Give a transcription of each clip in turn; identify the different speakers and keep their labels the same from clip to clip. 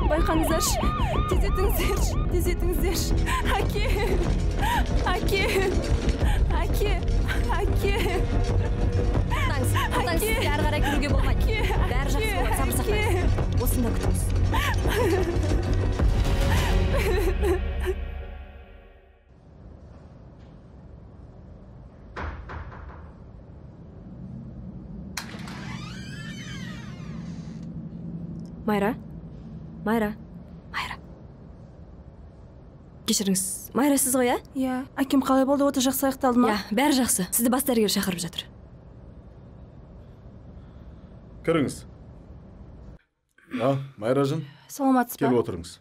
Speaker 1: Байқаңыздаршы, тездетіңіздерші, тездетіңіздерші. Әке, әке, әке, әке.
Speaker 2: Тоқтаңыз, тоқтаңыз, сізге ары қарай кіруге болмайды. Бәрі жақсы болады, сабыр сақтаңыз. Осында күтіңіз. Майра, Майра, Майра. Кешіріңіз, Майра сіз ғой, ә?
Speaker 1: Иә. Әкем қалай болды, ота жақсы аяқталды ма?
Speaker 2: Иә, бәрі жақсы. Сізді бас дәрігер шақырып жатыр.
Speaker 3: Кіріңіз. А, Майражан?
Speaker 1: Саламатсыз ба?
Speaker 3: Келіп отырыңыз.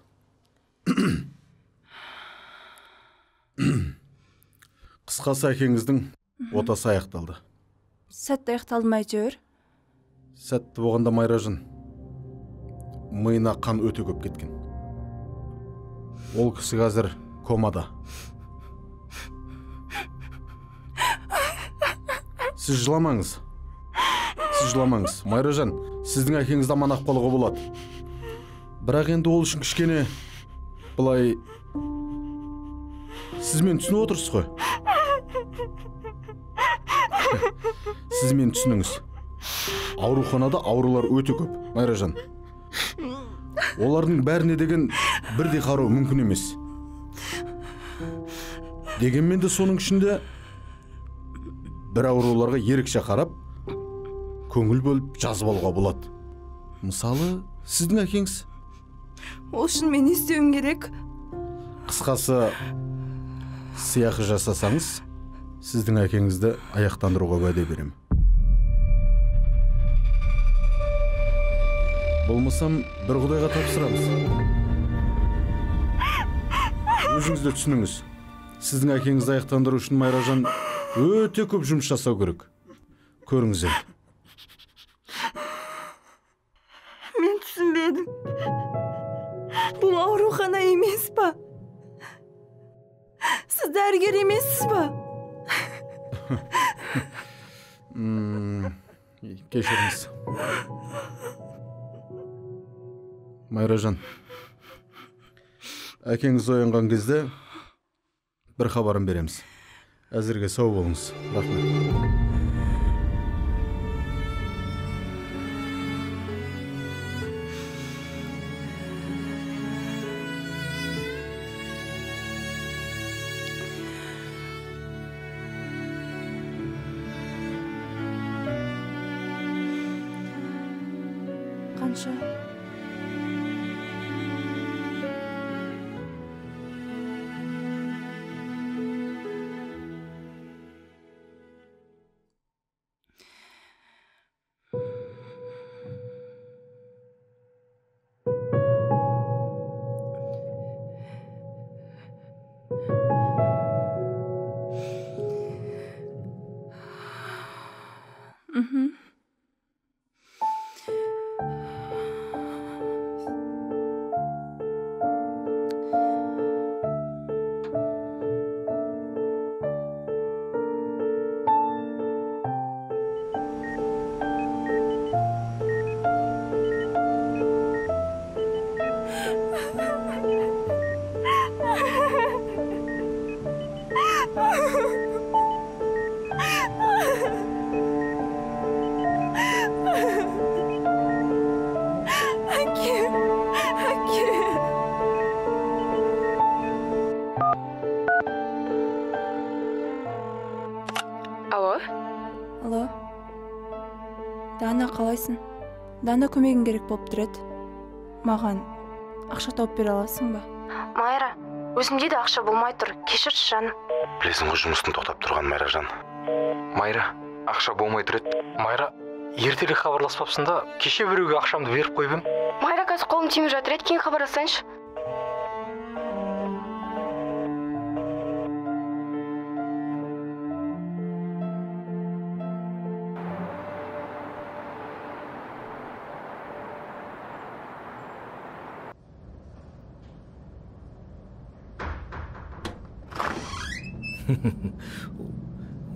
Speaker 3: Қысқасы, әкеңіздің отасы аяқталды.
Speaker 1: Сәтті аяқталды ма әйтеуір?
Speaker 3: Сәтті болғанда, Майражан, миына қан өте көп кеткен. Ол кісі қазір комада. Сіз жыламаңыз. Сіз жыламаңыз. Майражан, сіздің әкеңізді аман ақ қалуға болады. Бірақ енді ол үшін кішкене былай, сіз мені түсініп отырсыз ғой. Сіз мені түсініңіз. Ауруханада аурулар өте көп, Майражан. Олардың бәріне деген бірдей қарау мүмкін емес. Дегенмен де соның ішінде бір ауруларға ерекше қарап, көңіл бөліп жазып алуға болады. Мысалы, сіздің әкеңіз.
Speaker 1: Ол үшін мен не істеуім керек?
Speaker 3: Қысқасы, сыйақы жасасаңыз, сіздің әкеңізді аяқтандыруға уәде беремін. Болмасам, бір құдайға тапсырамыз. Өзіңіз де түсініңіз. Сіздің әкеңізді аяқтандыру үшін, Майражан, өте көп жұмыс жасау керек. Көріңіз енді.
Speaker 1: Мен түсінбедім. Бұл аурухана емес па? Сіз дәрігер емессіз ба?
Speaker 3: Кешіріңіз. Майражан, әкеңіз оянған кезде бір хабарын береміз. Әзірге сау болыңыз. Рахмет.
Speaker 1: Қанша?
Speaker 4: Алло?
Speaker 1: Алло. Дана, қалайсың? Дана, көмегің керек болып тұр еді. Маған ақша тауып бере аласың ба?
Speaker 4: Майра, өзімде де ақша болмай тұр. Кешірші, жаным.
Speaker 5: Білесің ғой, жұмыстың тоқтап тұрған, Майражан.
Speaker 6: Майра, ақша болмай тұр еді. Майра, ертерек хабарласпапсың да, кеше біреуге ақшамды беріп қойып ем.
Speaker 4: Майра, қазір қолым тимей жатыр еді, кейін хабарласайыншы.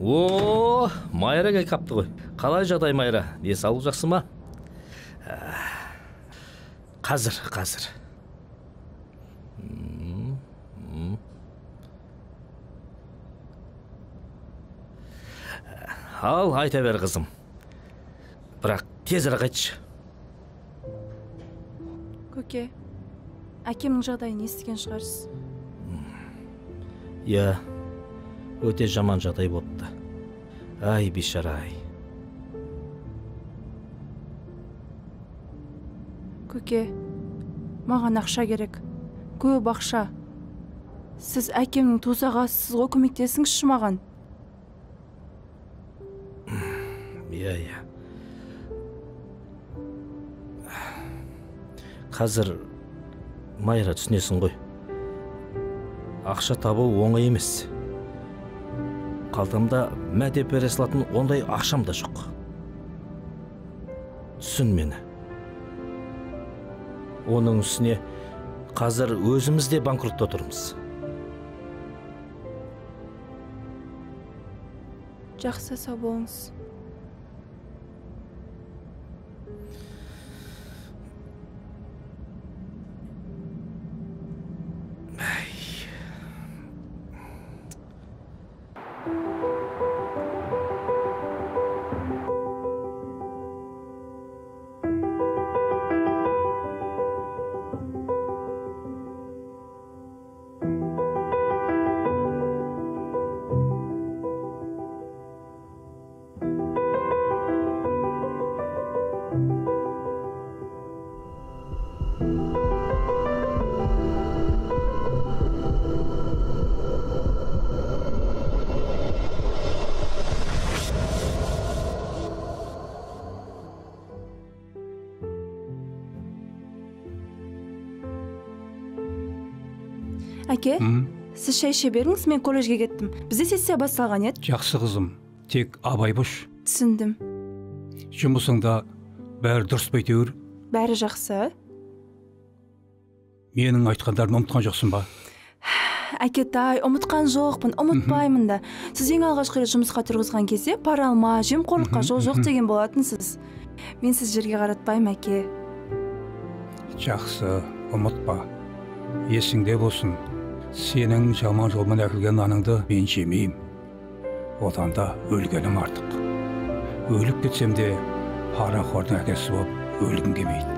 Speaker 7: О, Майра келіп қапты ғой. Қалай жағдай, Майра? Денсаулық жақсы ма? Қазір, қазір. Ал, айта бер, қызым. Бірақ тезірек айтшы.
Speaker 1: Көке, әкемнің жағдайын естіген шығарсыз.
Speaker 7: Иә, өте жаман жағдай болыпты. Ай, бейшара ай.
Speaker 1: Көке, маған ақша керек. Көп ақша. Сіз әкемнің туыс ағасысыз ғой, көмектесіңізші маған.
Speaker 7: Иә, иә. Қазір, Майра, түсінесің ғой. Ақша табу оңай емес. Қалтамда мә деп бере салатын ондай ақшам да жоқ. Түсін мені. Оның үстіне қазір өзіміз де банкротта тұрмыз.
Speaker 1: Жақсы, сау болыңыз. Әке, сіз шай іше беріңіз, мен колледжге кеттім. Бізде сессия басталған еді.
Speaker 8: Жақсы, қызым, тек абай бош.
Speaker 1: Түсіндім.
Speaker 8: Жұмысыңда бәрі дұрыс па әйтеуір?
Speaker 1: Бәрі жақсы.
Speaker 8: Менің айтқандарымды ұмытқан жоқсың ба?
Speaker 1: Әкетай, ұмытқан жоқпын, ұмытпаймын да. Сіз ең алғашқы рет жұмысқа тұрғызған кезде пара алма, жемқорлыққа жол жоқ деген болатынсыз. Мен сіз жерге қаратпаймын, әке.
Speaker 8: Жақсы, ұмытпа. Есіңде болсын. Сенің жаман жолмен әкелген наныңды мен жемеймін. Одан да өлгенім артық. Өліп кетсем де парақордың әкесі болып өлгім келмейді.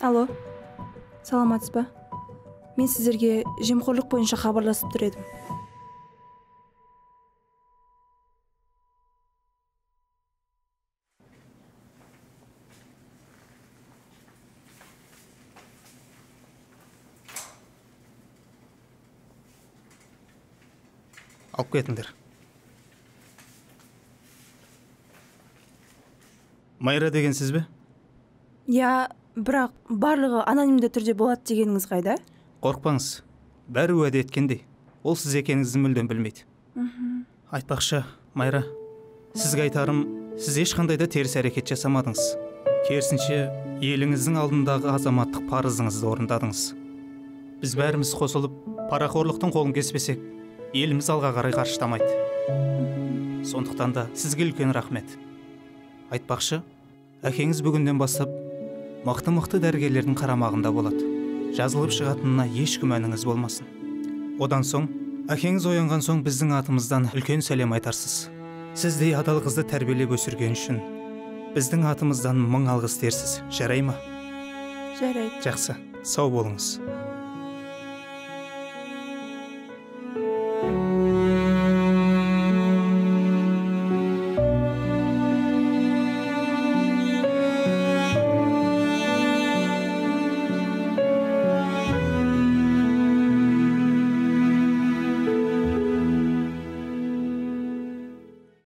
Speaker 1: Алло, саламатсыз ба? Мен сіздерге жемқорлық бойынша хабарласып тұр едім.
Speaker 9: Алып кетіңдер. Майра деген сіз бе?
Speaker 1: Иә, бірақ барлығы анонимді түрде болады дегеніңіз қайда?
Speaker 9: Қорықпаңыз, бәрі уәде еткендей. Ол сіз екеніңізді мүлдем білмейді. Айтпақшы, Майра, сізге айтарым, сіз ешқандай да теріс әрекет жасамадыңыз. Керісінше, еліңіздің алдындағы азаматтық парызыңызды орындадыңыз. Біз бәріміз қосылып, парақорлықтың қолын кеспесек, еліміз алға қарай қарыштамайды. Сондықтан да сізге үлкен рахмет. Айтпақшы, әкеңіз бүгінден бастап мықты-мықты дәрігерлердің қарамағында болады. Жазылып шығатынына еш күмәніңіз болмасын. Одан соң, әкеңіз оянған соң біздің атымыздан үлкен сәлем айтарсыз. Сіздей адал қызды тәрбиелеп өсірген үшін Біздің атымыздан мың алғыс дерсіз, жарай ма?
Speaker 1: Жарайды.
Speaker 9: Жақсы, сау болыңыз.